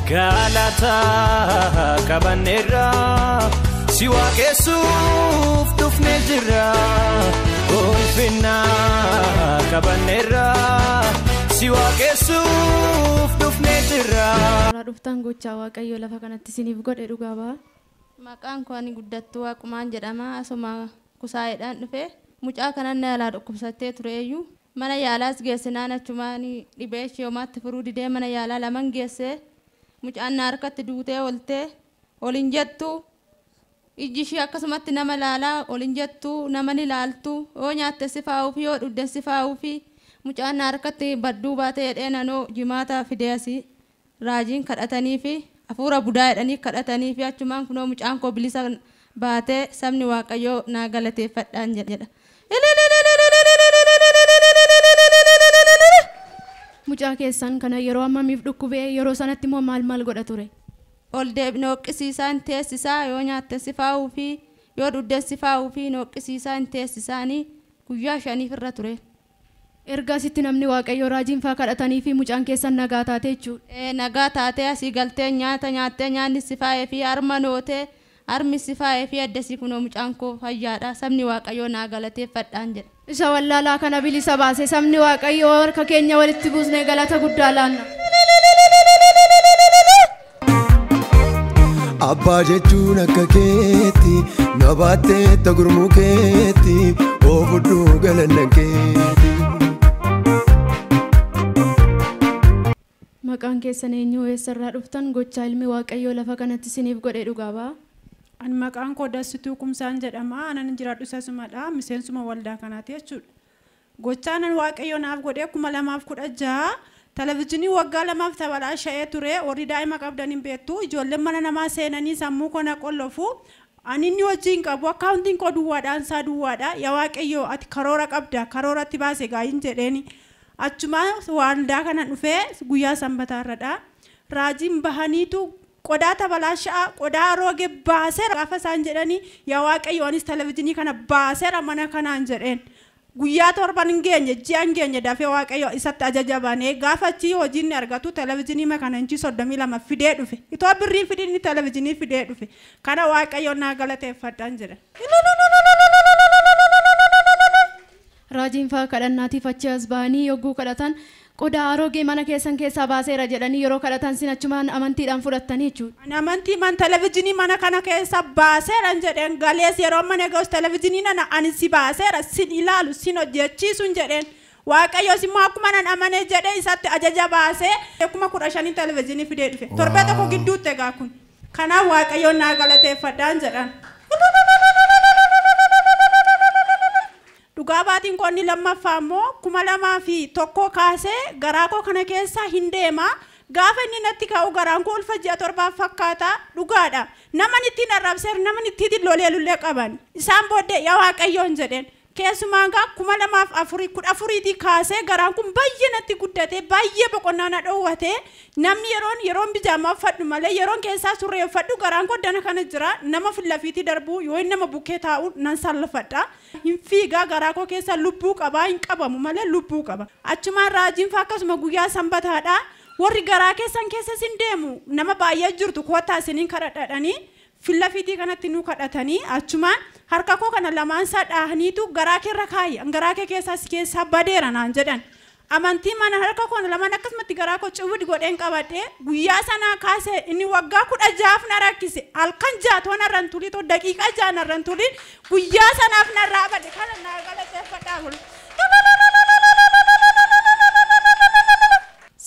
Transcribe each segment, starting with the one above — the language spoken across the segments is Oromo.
Galata qabanneerra si waaqessuuf dhufnee jirra. Ulfina qabanneerra si waaqessuuf dhufnee jirra. Dhuftan gochaa Waaqayyoo lafa kanatti isiniif godhe dhugaa ba'a. Maqaan koo ani Guddattuu Waaqumaan jedhama. Asuma kusaa'eedhaan dhufe. Mucaa kanan na yaalaa dhukkubsattee tureeyyuu mana yaalaas geessinaan achumaan dhibee ishee homaatti furuu didee mana yaalaa laman geessee mucaan na harkatti duutee oltee ol hin jettu. Ijji ishee akkasumatti nama laalaa ol hin jettu, nama ni laaltu, yoo nyaatte si faa'uufi yoo dhugde si faa'uufi mucaan na harkatti badduu baatee jedhee nanoo jimaata fidee asii raajiin kadhatanii fi hafuura budaa jedhanii kadhatanii fi achumaan kunoo mucaan koo bilisa baatee sabni Waaqayyoo naa galateeffadhaan jedha. Mucaa keessan kana yeroo ammamiif dhukkubee yeroo sanatti immoo maal maal godha ture? Ol deebinee hooqqisiisaa hin teessisaa, yoo nyaatte si faa'uufi yoo dhugde si faa'uufi hooqqisiisaa hin teessisaanii guyyaa 5 irra ture. Erga asitti namni Waaqayyoo raajiin faa kadhatanii fi mucaan keessan nagaa taate jechuudha. Nagaa taatee asii galtee nyaata nyaattee nyaanni si faa'ee fi harma nootee harmi si faa'ee fi addasii kunoo mucaan koo fayyaadha, sabni Waaqayyoo naa galateeffadhaan jedha. Isa wallaalaa kana bilisa baase sabni Waaqayyoo harka keenya walitti buusnee galata guddaa laanna. Abbaa jechuun akka keetti na baattee gurmuu keetti oofudhuu galanna keetti. Maqaan keessan eenyu, eessarraa dhuftan, gochaa ilmi Waaqayyoo lafa kanatti isiniif godhe dhugaa ba'a. Ani maqaan koo Dassituu Kumsaan jedhama. Anan jiraadhu sasumadha. Miseensuma waldaa kanaati jechuudha. Gochaan Waaqayyoo naaf godhe 2016 televizyiinii waggaa 2 taphalaa sha'ee ture. Warri daa'ima qabdan hin beektu. Ijoolleen mana namaa seenanii sammuu koo na qollofu. Ani inni wajjin qabu akkaawuntiin koo duwwaadhaan isaa duwwaadha. Yaa Waaqayyoo ati karoora qabda, karooratti baase gaayin jedheeni. Achuma waldaa kana dhufee guyyaa sanbataarradha. Raajiin bahaniitu qodaa taphalaa sha'a qodaa roge baaseera gaafa isaan jedhanii yaa Waaqayyo anis televizyiinii kana baaseera mana kanaan jedheen. Guyyaa 7 hin geenye, ji'a hin geenye dafee Waaqayyo isatti ajaja banee gaafa achii hojiin argatu televizyiinii kana inchi 32 fidee dhufe. Itoo birriin fidin televizyiinii fidee dhufe. Kana Waaqayyo naa galateeffadhaan jedha. Raajiin faa kadhannaatiif achi as ba'anii yogguu kadhatan qodaa aroogee mana keessan keessaa baaseera jedhanii yeroo kadhatan sin achumaan amantiidhaan fudhattanii jechuudha. Ani amantii man televizyiinii mana kana keessa baaseera jedheen galees yeroo mana ga'us televizyiinii nana ani si baaseera sin ilaalu sin hojjechiisun jedheen. Waaqayyoos immoo akkuma nan amanee jedhee isatti ajaja baasee 15,000 televizyiinii fidee dhufe. Torbee tokko gidduutti egaa kun. Kanaaf Waaqayyoon naa galateeffadhaan jedhan. Dhugaa baatiin koo inni lammaffaa immoo 2001 kaasee garaa koo kana keessa hin deema. Gaafa inni natti ka'u garaan koo ulfa ji'a 7 fakkaata. Dhugaadha. Naman ittiin arrabseer naman ittiin lolee lullee qaban. Isaan booddee yaa Waaqayyoon jedheen. Keessumaan gaa 2004 14 kaasee garaan kun baay'ee natti guddatee baay'ee boqonnaa na dhoowwatee namni yeroon bijaamaa uffadhu malee yeroon keessaa surree uffadhu garaan koo dana kana jira. Nama fillafiitii darbuu yoo nama bukkee taa'u nan sallafadha. Hin fiigaa garaa koo keessa lubbuu qabaa hin qabamu malee lubbuu qaba. Achumaan raajiin faa akkasuma guyyaa sanbataadha. Warri garaa keessan keessa sin deemu nama baay'ee jirtu kottaa isiniin kadhadhadhanii fillafiitii kanatti nu kadhatanii achumaan harka koo kana lamaan isaa dhaahaniitu garaa keerra kaayi garaa kee keessaa si keessaa badeera naan jedhan. Amantii mana harka koo lamaan akkasumatti garaa koo ciwwid godheen qabadhee guyyaa sanaa kaasee inni waggaa 16 na rakkise. Halkan 6 toon narraan tulii too daqiiqaa 6 narraan tulii guyyaa sanaaf narraa bade. Kana naa galateeffadhaa bulu.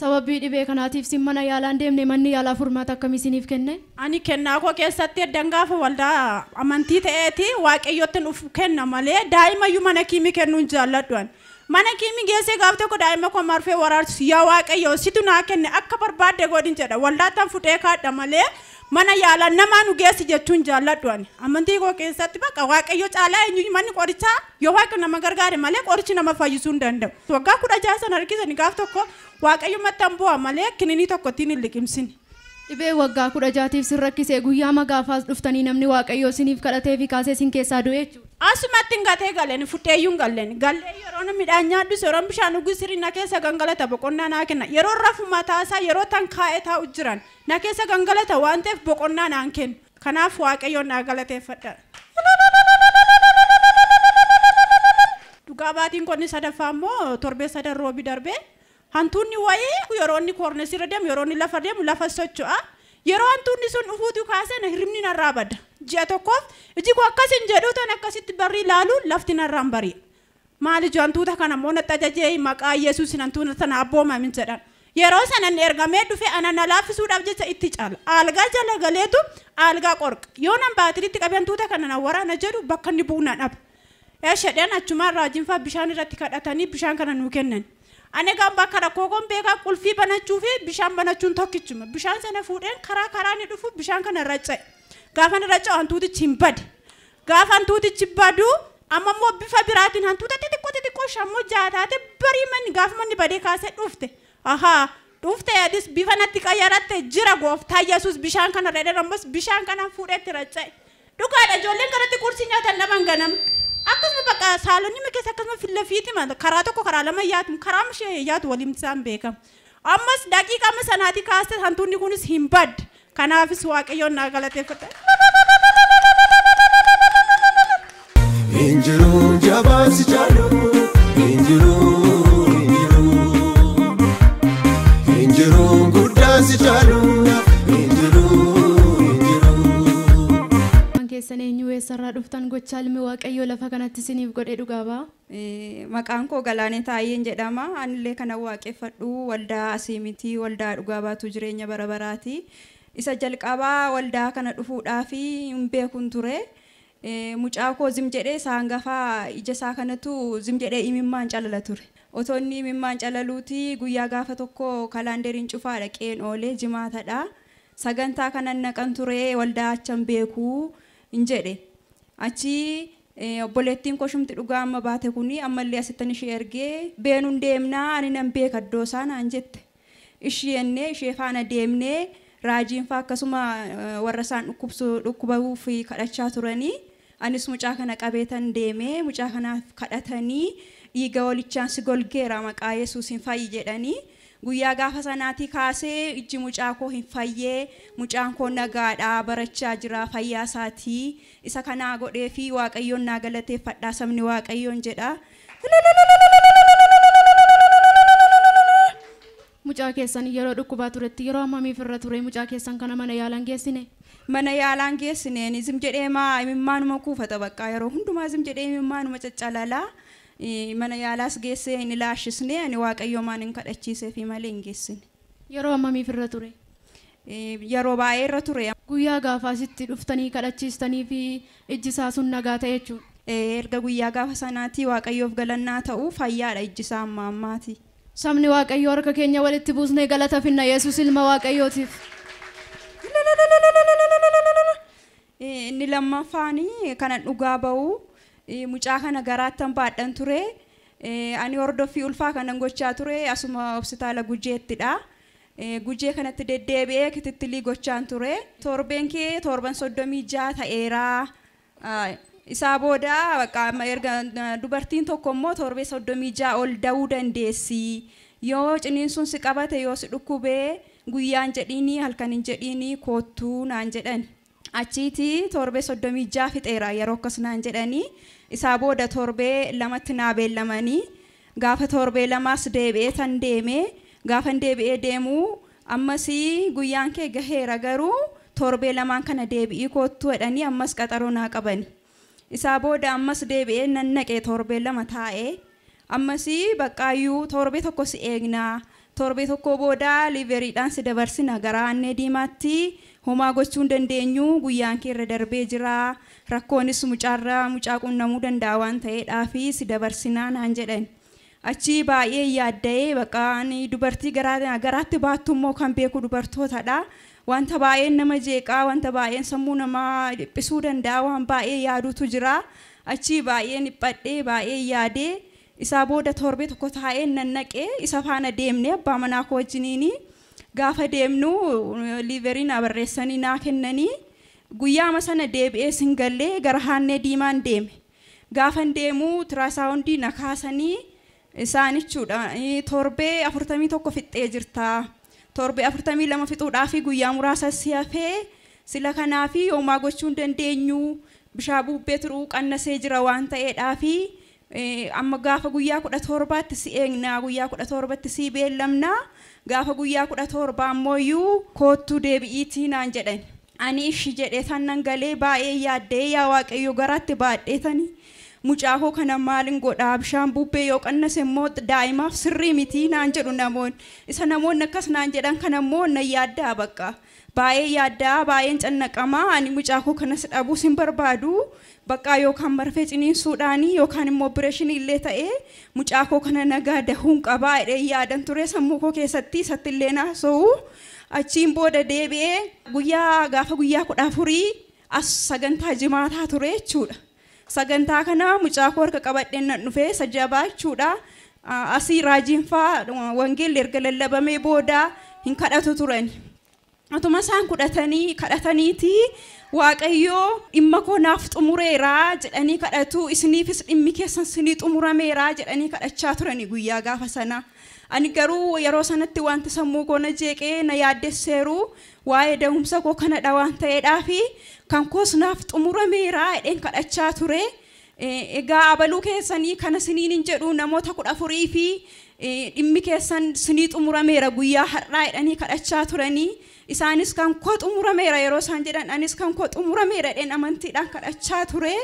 Sababii dhibee kanaatiif sin mana yaalaa hin deemne, manni yaalaa furmaata akkamii isiniif kenne? Ani kennaa koo keessatti eddan gaafa waldaa amantii ta'eeti Waaqayyootti nuuf kenna malee daa'imayyuu mana kiimii kennuu hin jaalladhu ani. Mana kiimii geessee gaaf tokko daa'ima koo marfee waraarsu yaa Waaqayyoo situ naa kenne akka barbaadde godhin jedha. Waldaattan fudhee kaadha malee mana yaalaa namaa nu geessi jechuun jaalladhu ani. Amantii koo keessatti bakka Waaqayyo caalaa eenyu manni qorichaa yoo Waaqa nama gargaare malee qorichi nama fayyisuu hin danda'u. Waggaa 16 sana harkisanii gaaf tokko Waaqayyo maxxan bu'a malee kininii tokko ittiin hin liqimsine. Dhibee waggaa 16tiif sin rakkise guyyaa magaafaas dhuftanii namni Waaqayyoo isiniif kadhatee fi kaasee isin keessaa du'e jechuudha. Asumatti hin gatee galeen fudheeyyuu hin galleen gallee yeroo namni midhaan nyaadhu yeroo bishaan dhugu sirrii na keessa gangalata boqonnaa naa kenna yeroo rafu mataasaa yeroo tan kaa'ee taa'u jiran na keessa gangalata waan ta'eef boqonnaa naan kennu kanaaf Waaqayyoon naa galateeffadha. Dhugaa baatiin qonni sadaffaa immoo torbee sadan roobi darbee hantuunni wayii yeroo inni koorneesirra deemu yeroo inni lafa deemu lafa socho'a. Yeroo hantuunni sun dhufuutu kaasee hirribni narraa bada. Ji'a tokkoof iji koo akkas hin jedhu tan akkasitti barrii ilaalu lafti narraan bari'a. Maali ijoo hantuuta kana immoo natti ajajee maqaa Yesuus hantuuta sana abboomamin jedhan. Yeroo sana inni ergamee dhufe ana na laaffisuudhaaf jecha itti caala. Algaa jala galeetu algaa qorqa. Yoo nan baatiriitti qabee hantuuta kana na waraana jedhu bakka inni bu'u na dhaba. Eshedhaan achumaan raajiinfaa bishaan irratti kadhatanii bishaan kana nuu kennan. Ani egaa bakka rakkoo koon beekaa qulfii banachuu fi bishaan banachuun tokkichuma. Bishaan sana fuudheen karaa karaa ni dhufu bishaan kana raca'e. Gaafa inni raca'u hantuutichi hin bade. Gaafa hantuutichi badu amma immoo bifa biraatiin hantuuta xixiqqoo xixiqqoo shammoo ja'a taate barii manni gaafa manni badee kaasee dhufte. Ahaa dhufte adis bifa natti qayyaratte jira gooftaa Yesuus bishaan kana irra ammas bishaan kana fuudheetti raca'e. Dhugaadha ijoolleen kanatti qursii nyaatan dhaban ganama. Akkasuma bakka saalonni keessa akkasuma fillafiiti karaa tokko karaa lama yaatu karaa ishee yaatu waliin isaan beekamu. Ammas daqiiqaa sanaati kaasee hantuunni kunis hin badde. Kanaafis Waaqayyoon naa galateeffadha. Injiru jabaan si caalu injiru injiru injiru guddaan si caalu injiru injiru. Keessan eenyu eessarraa dhuftan gochaa ilmi Waaqayyoo lafa kanatti isiniif godhe dhugaa ba'a. Maqaan koo Galaanee Taayyeen jedhama. Anillee kana waaqeffadhu waldaa Asiimitii waldaa dhugaa baatu jireenya bara baraati. Isa jalqabaa waldaa kana dhufuudhaaf hin beekun ture. Mucaa koo zim jedhee isaa hangafaa ija isaa kanatu zim jedhee imimmaan calala ture. Otoo inni imimmaan calaluuti guyyaa gaafa tokko kalaanderiin cufaa dhaqeen oolee jimaatadha. Sagantaa kanan naqan ture waldaa achan beekuu hin jedhe. Achi obboleettiin koshumti dhugaa amma baate kuni ammallee asittan ishee ergee beenuun deemnaa ani nan beeka iddoo isaa naan jette. Ishee ishee faana deemnee raajiin faa akkasuma warra isaan dhukkubamuuf kadhachaa turanii anis mucaa kana qabeetan deemee mucaa kanaaf kadhatanii dhiiga walichaan si golgeera maqaa Yesuus hin fayyi jedhanii guyyaa gaafa sanaatii kaasee ijji mucaa koo hin fayyee mucaan koo nagaadhaa barachaa jira fayyaa isaatii isa kanaa godhee fi Waaqayyoon naa galateeffadhaa sabni Waaqayyoon jedha. Mucaa keessan yeroo dhukkubaa turetti yeroo hammamiif irra ture mucaa keessan kana mana yaalaan geessine? Mana yaalaan geessineen zim jedhee maa imimmaanuma kuufata bakka yeroo hundumaa zim jedhee imimmaanuma caccalalaa. Mana yaalaas geessee hin ilaashisne ani Waaqayyo maan hin kadhachiisee fi malee hin geessine. Yeroo hammamiif irra ture? Yeroo baay'ee irra ture. Guyyaa gaafa asitti dhuftanii kadhachiistanii fi ijji isaa sun nagaa ta'e jechuudha. Erga guyyaa gaafa sanaatti Waaqayyoof galannaa ta'u fayyaadha ijji isaa amma ammaati. Sabni Waaqayyoo harka keenya walitti buusnee galata finna Yesuus ilma Waaqayyootiif. Inni lammaffaan kanan dhugaa ba'u mucaa kana garaattan baadhan ture. Ani hordoffii ulfaa kanan gochaa ture asuma hospitaala Gujeettidha. Gujee kanatti deddeebi'ee kitittilii gochaan ture. Torbeen kee torban 36 ta'eera. Isaa booda bakka erga dubartiin tokko immoo torbee 36 ol da'uu dandeessi. Yoo ciniinsuun si qabate yoo si dhukkubee guyyaan jedhiini halkan hin jedhiini koottuu naan jedhan. Achiiti torbee 36 fixeera yeroo akkas naan jedhanii isaa booda torbee lamatti naa beellamanii gaafa torbee lamaas deebi'ee tan deemee gaafa deebi'ee deemuu ammas guyyaan kee gaheera garuu torbee lamaan kana deebi'ii koottuu jedhanii ammas qaxaroo naa qabani. Isaa booda ammas deebi'ee nan naqee torbee lama taa'ee ammas baqqaayyuu torbee tokko si eegnaa torbee tokko booda liiveriidhaan si dabarsina gara Aannee Diimaatti homaa gochuu hin dandeenyu guyyaan kee irra darbee jira rakkoonis mucaarraa mucaa qunnamuu danda'a waan ta'eedhaaf si dabarsinaa naan jedhan. Achi baay'ee yaadda'ee bakka ani dubartii garaatti baattu immoo kan beeku dubartootadha. Wanta baay'een nama jeeqaa wanta baay'een sammuu namaa dhiphisuu danda'a waan baay'ee yaaduutu jira. Achi baay'een dhiphadhee baay'ee yaadee isaa booda torbee tokko taa'ee nan naqee isa faana deemnee abbaa manaa koo wajjiniini gaafa deemnu liiverii naa barreessanii naa kennanii guyyaama sana deebi'ee sin gallee gara Aannee Diimaan deeme. Gaafan deemu ultrasoundii na kaasanii isaan jechuudha. Torbee 41 fixxee jirta. Torbee 42 fixuudhaaf guyyaa muraasa si hafee sila kanaafi yoomaa gochuu hin dandeenyu bishaan bubbee turuu qannasee jira waan ta'eedhaafi amma gaafa guyyaa 17tti si eegna, guyyaa 17tti si beellamna, gaafa guyyaa 17 ammoo koottuu deebi'iitii naan jedhan. Ani ishi jedhee tannan galee baay'ee yaaddee yaa Waaqayyo garaatti baadheetani mucaa koo kana maalin godhaa, bishaan bubbee yoo qannase immoo daa'imaaf sirrii miti naan jedhu namoonni. Isa namoonni akkas naan jedhan kana immoo na yaaddaa bakka. Baay'ee yaaddaa, baay'een cannaqamaa, ani mucaa koo kanas dhabuus hin barbaadu. Bakka yookaan marfee ciniinsuudhaanii yookaan immoo opereeshinii illee ta'ee mucaa koo kana nagaa dahuun qabaa jedhee yaadan ture sammuu koo keessatti isatti illee naasa'u. Achiin booda deebi'ee guyyaa gaafa guyyaa 14 as sagantaa jimaataa ture jechuudha. Sagantaa kana mucaa koo harka qabadheen nan dhufee isa jabaa jechuudha. Asii raajiin fa'aa wangeelli erga lallabamee booda hin kadhatu turan. Atuma isaan kadhataniiti Waaqayyoo dhimma koo naaf xumureeraa jedhanii kadhatu, isiniifis dhimmi keessan sinii xumurameeraa jedhanii kadhachaa turani guyyaa gaafa sana. Ani garuu yeroo sanatti wanti sammuu koo na jeeqee na yaaddesseeru waa'ee da'umsa koo kanadha waan ta'eedhaafi kan koos naaf xumurameeraa jedheen kadhachaa ture. Egaa abaluu keessanii kana siniin hin jedhu namoota 14 fi dhimmi keessan sinii xumurameera guyyaa har'aa jedhanii kadhachaa turanii. Isaanis kan koo xumurameera yeroo isaan jedhan anis kan koo xumurameera jedheen amantiidhaan kadhachaa ture.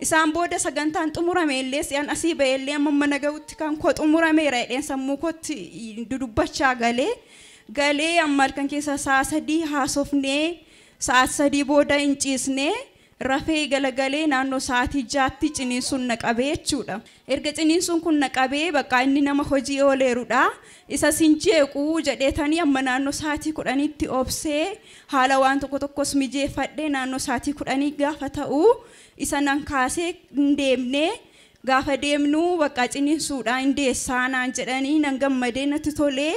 Isaan booda sagantaan xumurame illee si'an asii ba'e illee amma mana ga'utti kan koo xumurameera jedheen sammuu kootti dudubbachaa galee galee amma halkan keessa sa'a 3 haasofnee sa'a 3 booda hin ciisnee rafee galagalee naannoo sa'aatii 6tti ciniinsuun na qabee jechuudha. Erga ciniinsuun kun na qabee bakka inni nama hojii ooleerudha. Isa sin jeequu jedheetanii amma naannoo sa'aatii 10tti obsee haala waan tokko tokkos mijeeffadhee naannoo sa'aatii 10 gaafa ta'u isa nan kaasee hin deemnee gaafa deemnu bakka ciniinsuudhaan hin deessaa naan jedhanii nan gammadee natti tolee.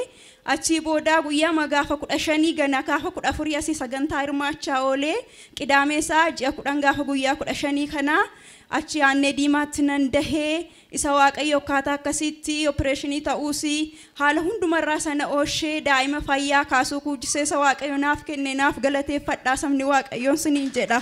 Achii booda guyyaa gaafa 15 gana gaafa 14 asii sagantaa hirmaachaa oolee qidaamee isaa ji'a 10 gaafa guyyaa 15 kana achi aannee diimaatti nan dahee isa Waaqayyo akkaataa akkasitti opereeshinii ta'uusi haala hundumarraa sana ooshee daa'ima fayyaa kaasuu kuujisee isa Waaqayyo naaf kenne naaf galateeffadhaa sabni Waaqayyoon siniin jedha.